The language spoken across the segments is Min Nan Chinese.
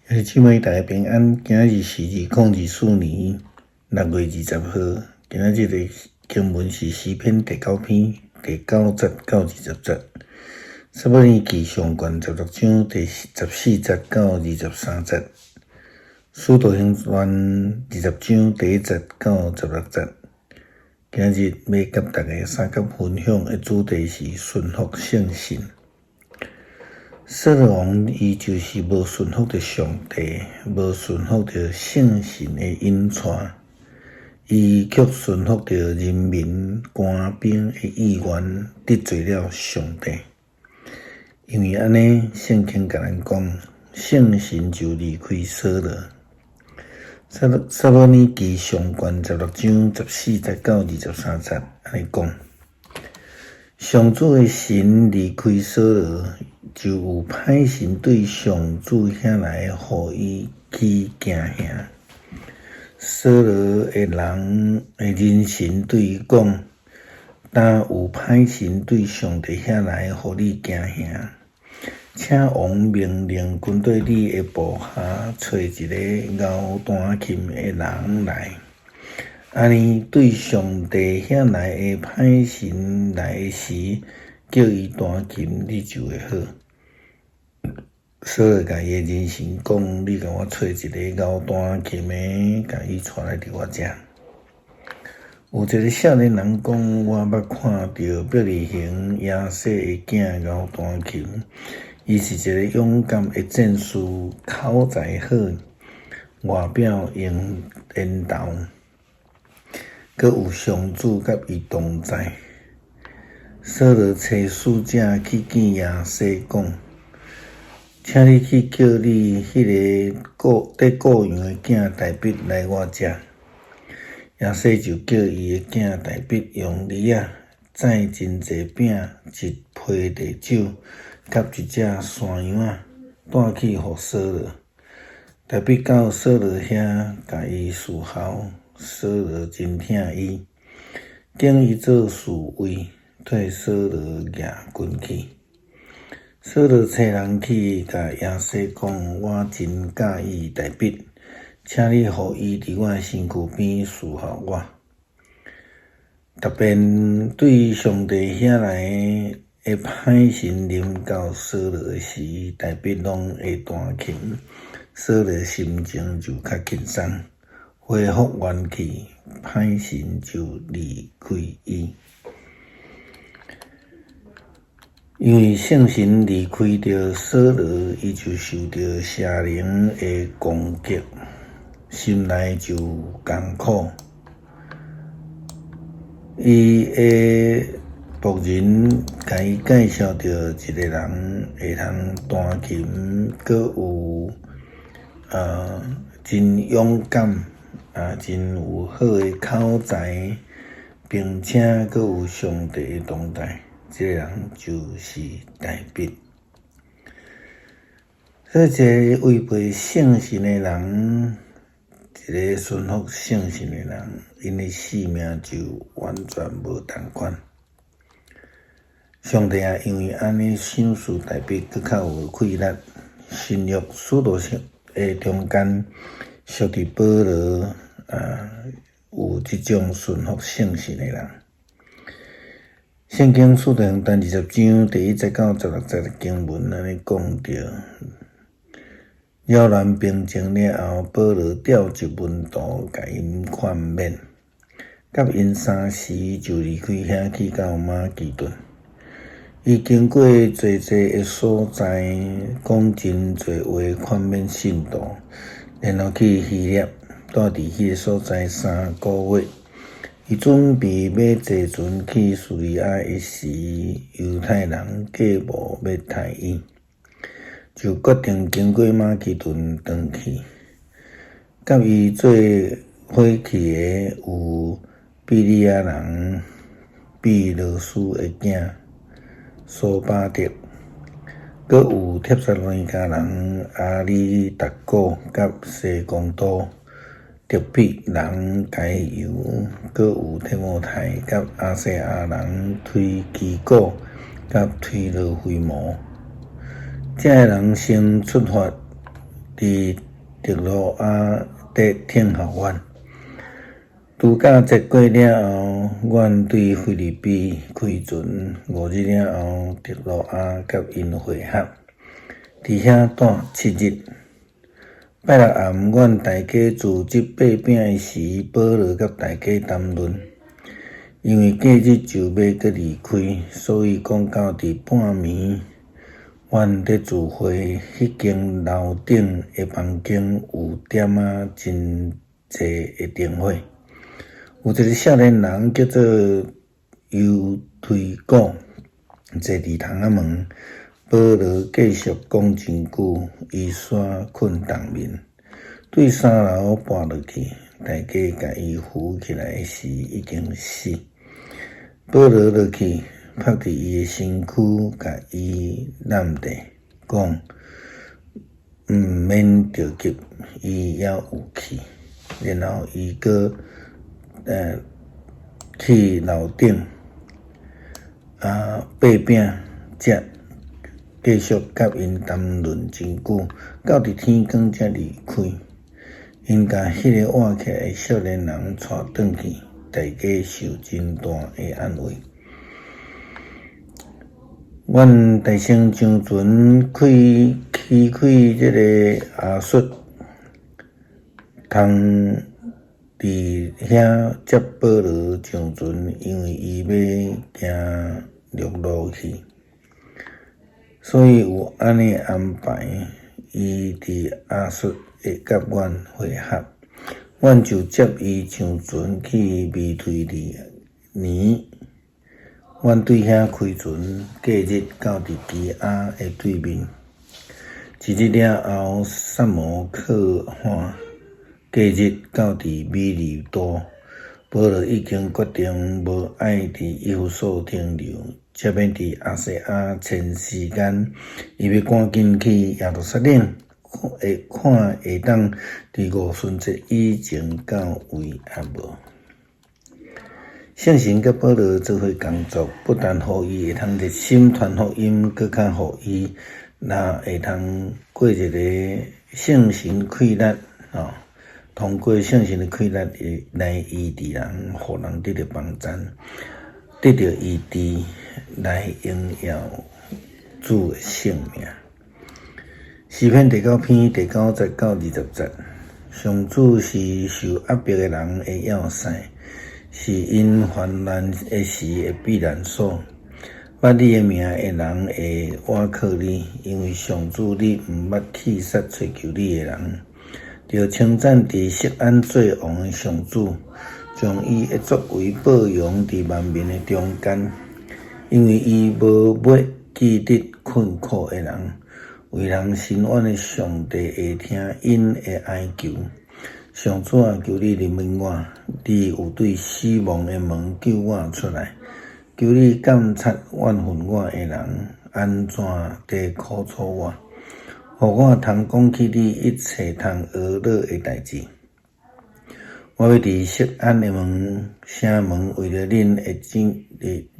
兄弟姊妹，大家平安。今日是2024年6月20號。今仔日的經文是詩篇第九篇第九節到20節。撒母耳記上卷16章第14節到23節。使徒行傳20章第1節到16節。今日欲佮大家相佮分享的主題是順服聖神。掃羅王伊就是無順服著上帝，無順服著聖神的引帶，伊卻順服著人民官兵的意願，得罪了上帝。因為按呢，聖經共咱講，聖神就離開掃羅。撒母耳記上卷16章14節到23節按呢講：上主的神離開掃羅，就有歹神對上主遐來，予伊起驚嚇。掃羅的人的人神對伊講：當有歹神對上帝遐來，予你驚嚇？請王命令軍隊裡的部下揣一个𠢕彈琴的人來。按呢對上帝遐來的歹神來的時，叫伊彈琴，你就會好。掃羅共伊的人神講：你共我揣一个𠢕彈琴的，共伊帶來佇我遮。有一个少年人講：我捌看著伯利恆耶西的囝𠢕彈琴，伊是一个勇敢的戰士，口才好，外表緣投，閣有上主佮伊同在。掃羅差使者去見耶西，講：請你去叫你彼个顧咧顧羊的囝大衛來我遮。耶西就叫伊的囝大衛用犁仔載真濟餅、一批地酒，佮一隻山羊仔，帶去予掃羅。大衛到掃羅遐，共伊侍候，掃羅真疼伊，揀伊做侍衛，替掃羅舉軍器。掃羅差人去共耶西講：我真佮意大衛，請你予伊佇我身軀邊侍候我。特別對上帝遐來的歹神臨到掃羅的時，大衛攏會彈琴，掃羅心情就較輕鬆，恢復元氣，歹神就離開伊。因為聖神離開著掃羅，伊就受著邪靈的攻擊，心內就艱苦。伊的僕人共伊介紹著一个人會通彈琴，閣有真勇敢，真有好的口才，並且閣有上帝的同在。這个人就是大衛。所以，一个違背聖神的人，一个順服聖神的人，𪜶的性命就完全無仝款。上帝也因為按呢賞賜大衛，閣較有氣力。新約使徒的中間，屬佇保羅有這種順服聖神的人。聖經使徒行傳20章第1節到16節的經文按呢講著，擾亂平靜了後，保羅召集門徒，共𪜶勸勉，佮𪜶三時就離開遐去到馬其頓。伊經過濟濟的所在，講真濟話勸勉信徒，然後去希臘，蹛佇彼个所在3個月。伊準備欲坐船去敘利亞的時，猶太人計謀欲刣伊，就決定經過馬其頓轉去。佮伊做伙去的有庇哩亞人庇羅斯的囝索巴特，閣有帖撒羅尼迦人阿里達古佮西公都。德比人該猶，閣有提摩太佮亞細亞人推基古佮推羅非摩。這个人先出發，佇佇特洛阿得等候阮。度假節過了後，阮對腓立比開船，5日了後，特洛阿佮𪜶會合，佇遐蹛7日。拜六暗，阮大家聚集擘餅的時，保羅佮大家談論，因為隔日就欲閣離開，所以講到佇半暝，阮佇聚會彼間樓頂的房間有點仔真濟的燈火。有一个少年人叫做猶推古，坐佇窗仔門。保羅繼續講真久，伊煞睏當眠，對三樓跋落去，大家共伊扶起來時已經死。保羅落去，拍佇伊的身軀，共伊攬著，講毋免著急，伊猶有氣。然後伊閣去樓頂擘餅食。繼續佮𪜶談論真久，到佇天光才離開。𪜶共彼个倚起來的少年人帶轉去，大家受真大的安慰。阮大先上船開離開這个亞述，通佇遐接保羅上船，因為伊欲行陸路去。所以有按呢安排，伊佇亞述會佮阮會合，阮就接伊上船去米提利尼。阮對遐開船，隔日到佇基阿的對面。一日了後，薩摩靠岸，隔日到佇米利都。保羅已經決定無愛佇以弗所停留，才欲佇亞細亞趁時間，伊欲趕緊去耶路撒冷，會看會當佇五旬節以前到位抑無。聖神佮保羅做伙工作，不但予伊會通熱心傳福音，閣較予伊若會通過一个聖神氣力，吼。通過聖神的氣力來醫治人，予人得著幫贊，得著醫治來榮耀主的聖名。詩篇第九篇第九節到20節，上主是受壓迫的人的要塞，是𪜶患難的時的避難所。捌你的名的人會倚靠你，因為上主你毋捌棄殺揣求你的人。著稱讚佇錫安做王的上主，將伊的作為報揚佇萬民的中間，因為伊無袂記得困苦的人，為人伸冤的上帝會聽𪜶的哀求。上主啊，求你憐憫我，你有對死亡的門救我出來，求你監察怨恨我的人，按怎佇苦楚我。予我通講起你一切通學樂的代誌。我欲佇錫安的門城門為著恁的拯，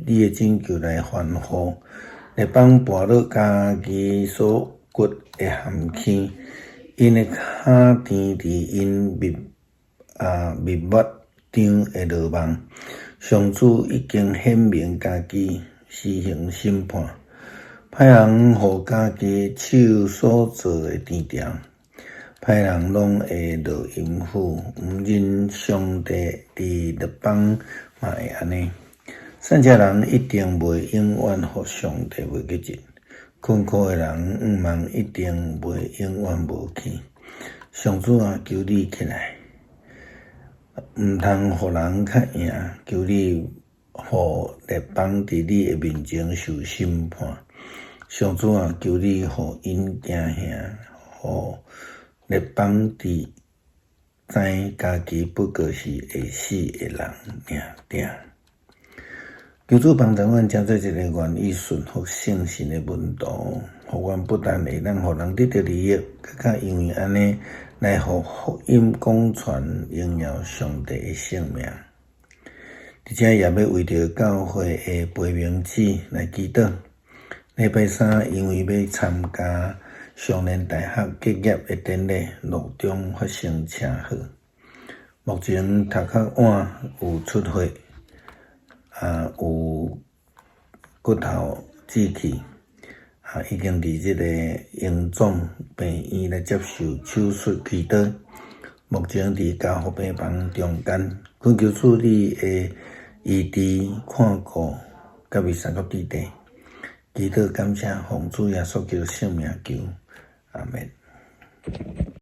你的拯救來歡呼，列邦跋落家己所掘的陷坑，𪜶的跤蹄佇𪜶密抹張的羅網。上主已經顯明家己，施行審判。歹人予家己手所造的甜牢，歹人攏會落陰府，毋忍上帝佇列邦嘛會按呢。善食人一定袂永遠予上帝袂記得，困苦的人向望一定袂永遠無去。上主啊，求你起來，毋通予人較贏，求你予列邦佇你的面前受審判。上主啊，求你予𪜶驚嚇，予列邦佇知家己不過是會死的人爾爾。求主幫助阮，成做一个願意順服聖神的門徒，予阮不但會當予人得著利益，閣較因為按呢來予福音廣傳，榮耀上帝的聖名。佇遮也欲為著教會的培明姊來祈禱。禮拜三因為欲參加松仁大學結業的典禮，路中發生車禍。目前頭殼腕有出血，啊有骨頭折去，啊已經佇這個榮總病院來接受手術開刀。目前佇加護病房中間，懇求主你的醫治看顧，佮伊相佮佇地，祈禱感謝奉主耶穌基督聖名求，阿門。